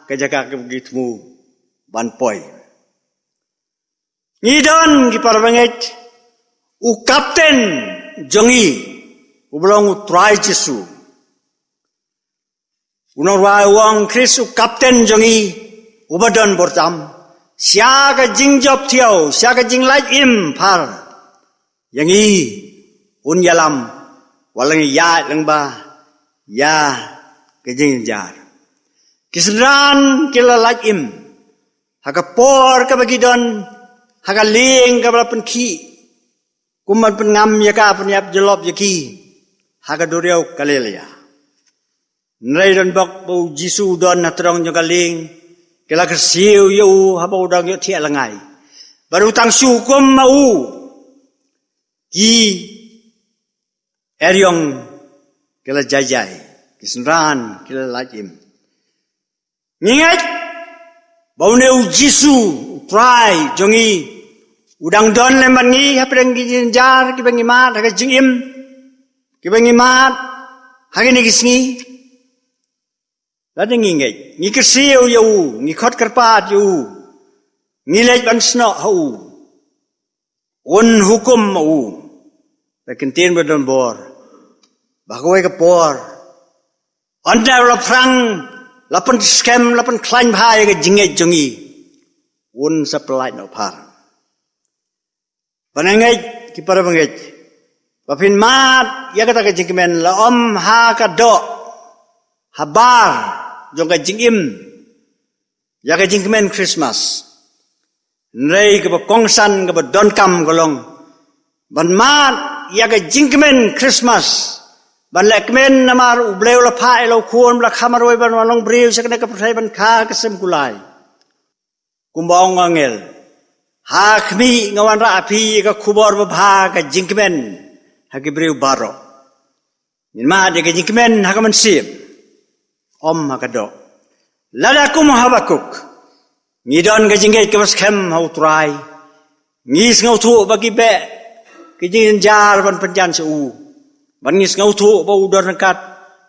ka jaka kaba ki thmu ban poi. Ngi don, ki parabangeit, u kapten jong ngi uba long u Trai Jisu. U nongrwai u ong, Khrist u kapten jong ngi uba don bor tam. Sha ka jingjop thiaw, sha ka jinglait im phar, ïa ngi un ïalam, wat la ngi ïaid lyngba ïa ka jingjynjar. Ki synran ki la lait im ha ka por kaba ki don ha ka lieng kaba la pynkhih, kum ban pynngam ïa ka, pynïap jyllop ïa ki ha ka duriaw Galilea. Hynrei don bok ba u Jisu u don ha tyrong jong ka lieng, ki la kyrsiew ïa u haba u dang ïohthiah lyngai. Bad u tang shu hukum ma u, ki er ïong ki la jaijai, ki synran ki la lait im. Ngi ngeit ba une u Jisu, u Trai jong ngi, u dang don lem bad ngi hapdeng ki jingjynjar kiba ngi mad ha ka jingim, kiba ngi mad ha kine ki sngi. Lada ngi ngeit, ngi kyrsiew ïa u, ngi khot kyrpad ïa u, ngi leit ban snoh ha u, un hukum ma u da ka ktien ba don bor ba ha kawei ka por, ynda la phrang, la pynskhem, la pynkhlaiñ bha ïa ka jingngeit jong ngi, un sa pyllait noh phar. Ba nga ngeit, ki parabangeit, ba phin mad ïa kata ka jingkmen, la ym ha ka doh, ha bar jong ka jingim ïa ka jingkmen Christmas. Hynrei kaba kongsan, kaba donkam ka long ban mad ïa ka jingkmen Christmas, ban leh kmen namar U Blei u la phah ïa la u Khun ba la kha marwei ban wan long briew sha kane ka pyrthei ban kha ka sem kulai. Kumba ong u angel, ha khmih nga wanrah ha phi ïa ka khubor babha ka jingkmen ha ki briew baroh. Ngin mad ïa ka jingkmen ha ka mynsiem, ym ha ka doh. Lada kum u Habakuk ngi don ka jingngeit kaba skhem ha u Trai, Ngi sngewthuh ba ki beh ki jingjynjar ban pynjan sha u, bad ngi sngewthuh ba u don ryngkat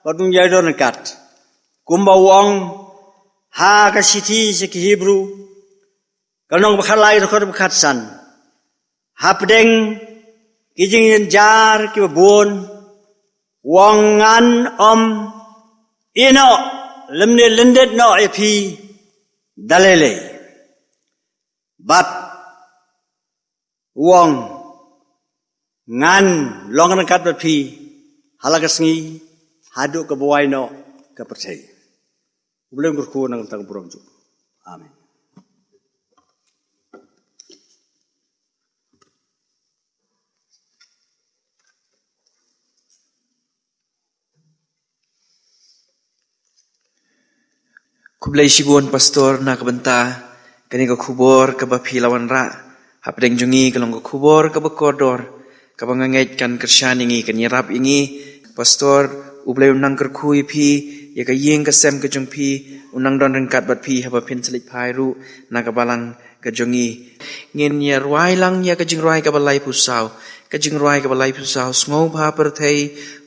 bad un ïai don ryngkat. Kumba u ong ha ka shithi sha ki Hebru, ka lynnong ba khatlai, dkhot ba khatsan: Hapdeng ki jingjynjar kiba bun, u ong, ngan ym ïehnoh lymne lyndet noh ïa phi da lei lei. Bad u ong, ngan long ryngkat bad phi ha la ka sngi haduh kaba wai noh ka pyrthei. U Blei un kyrkhu na ka bynta ka burom jong u. Amen. Khublei shibun Pastor na ka bynta kane ka khubor kaba phi la wanrah hapdeng jong ngi. Ka long ka khubor kaba kordor, kaba nga ngeit kan kyrshan ïa ngi, kan ïarap ïa ngi. Pastor, U Blei un nang kyrkhu ïa phi, ïa ka ïing ka sem ka jong phi, un nang don ryngkat bad phi haba phin sa leit phai ruh na ka balang ka jong ngi. Ngin ïa rwai lang ïa ka jingrwai kaba laiphew saw. Ka jingrwai kaba laiphew saw: Sngewbha pyrthei,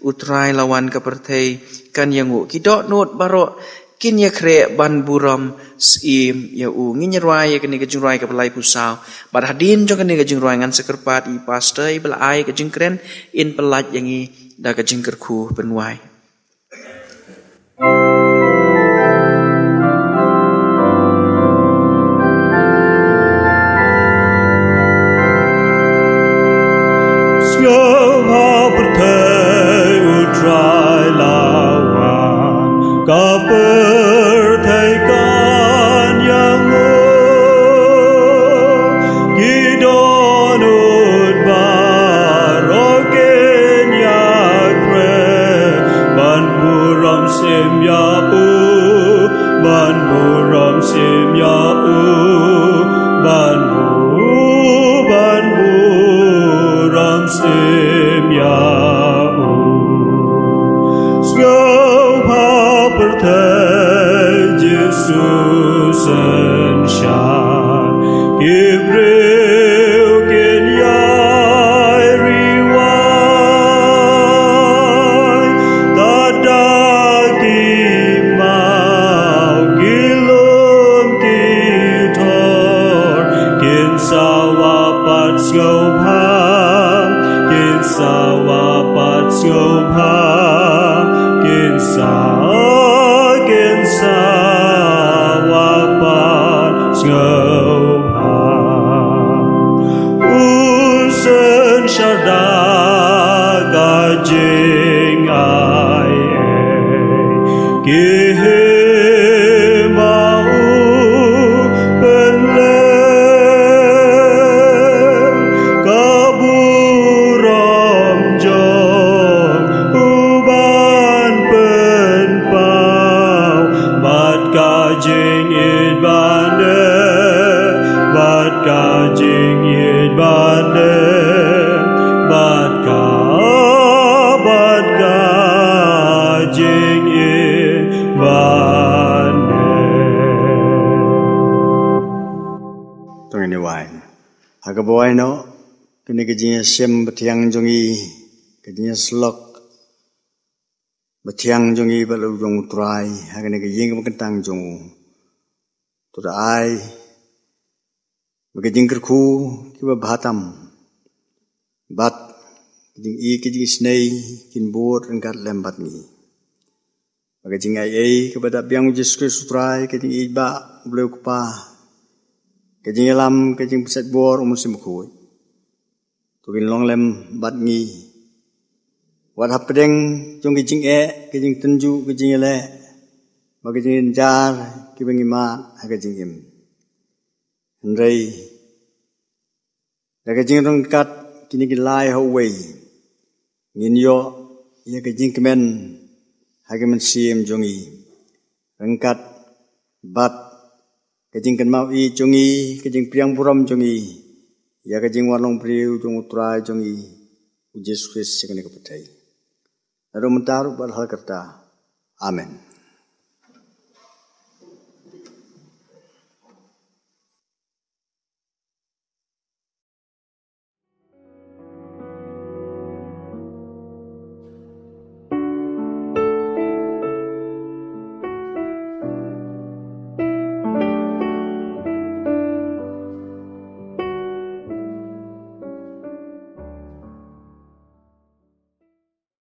U Trai la wan ka pyrthei, kan ïanguh. Ki dohnud baroh kin ïakhreh ban burom syiem ïa u. Ngin ïa rwai ïa kane ka jingrwai kaba laiphew saw. Bad hadien jong kane ka jingrwai ngan sa kyrpad ïa i Pastor iba la ai ka jingkren, in pyllait ïa ngi da ka jingkyrkhu pynwai. Sngewbha pyrthei, U Trai la wan, ka pyrthei kan ïanguh. Ki dohnud baroh kin ïakhreh ban burom syiem ïa u, ban burom syiem ïa u, ban bu-, ban burom syiem ïa u. Sngewbha pyrthei, Jisu synshar, ki briew kin ïai ri wai. Tad da ki maw, ki lum, ki thor, kin sawa pat sngewbha, kin sawa pat sngewbha, kin sa, kin sawa pat sngewbha. U synshar da ka jingai ei, ki hima u pynlong, ka burom jong u ban pynpaw, bad ka jingïeit ban dei, bad ka jingïeit ban dei, bad ka, bad ka jingïeit ban dei. To ngin ïa wai. Ha kaba wai noh, kane ka jingïashem bathiang jong ngi, ka jingïasyllok bathiang jong ngi bad la u jong U Trai ha kane ka ïing kaba kyntang jong u. To da ai ba ka jingkyrkhu kiba bha tam bad ka jingïeit, ka jingisynei kin bud ryngkat lem bad ngi. Ba ka jingai ei kaba dap biang U Jisu Khrist U Trai, ka jingïeit ba U Blei U Kpa, ka jingïalam, ka jingpynshait bor U Mynsiem Bakhuid, to kin long lem bad ngi. Wat hapdeng jong ka jingeh, ka jingtynjuh, ka jingïaleh, ba ka jingjynjar kiba ngi mad ha ka jingim. Hynrei da ka jingryngkat kine ki lai ha uwei, ngin ïoh ïa ka jingkmen ha ka mynsiem jong ngi, ryngkat bad ka jingkynmaw ïeit jong ngi, ka jingpdiang burom jong ngi ïa ka jingwan long briew jong U Trai jong ngi U Jisu Khrist sha kane ka pyrthei. Naduh mynta ruh bad ha la karta. Amen.